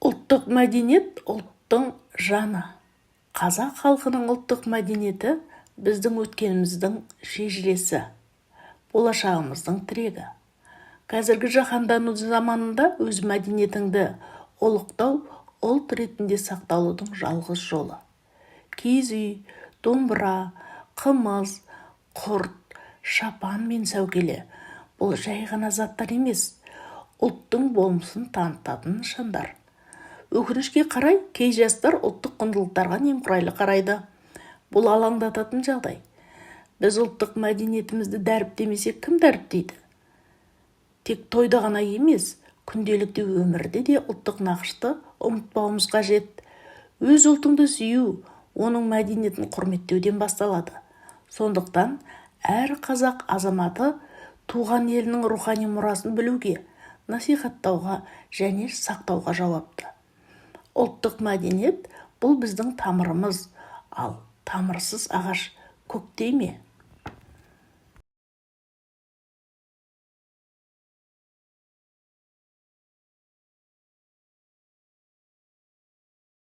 Ұлттық мәдениет – ұлттың жаны. Қазақ халқының ұлттық мәдениеті – біздің өткеніміздің шежіресі, болашағымыздың тірегі. Қазіргі жаһандану заманында өз мәдениетіңді ұлықтау – ұлт ретінде сақталудың жалғыз жолы. Киіз үй, домбыра, қымыз, құрт, шапан мен сәукеле – бұл жай ғана заттар емес, ұлттың болмысын танытатын нышандар. Өкінішке қарай, кей жастар ұлттық құндылықтарға немқұрайлы қарайды. Бұл алаңдататын жағдай. Біз ұлттық мәдениетімізді дәріптемесек, кім дәріптейді? Тек тойда ғана емес, күнделікті өмірде де ұлттық нақышты ұмытпауымыз қажет. Өз ұлтыңды сүю оның мәдениетін құрметтеуден басталады. Сондықтан әр қазақ азаматы туған елінің рухани мұрасын білуге, насихаттауға және сақтауға жауапты. Ұлттық мәдениет – бұл біздің тамырымыз, ал тамырсыз ағаш көктей ме?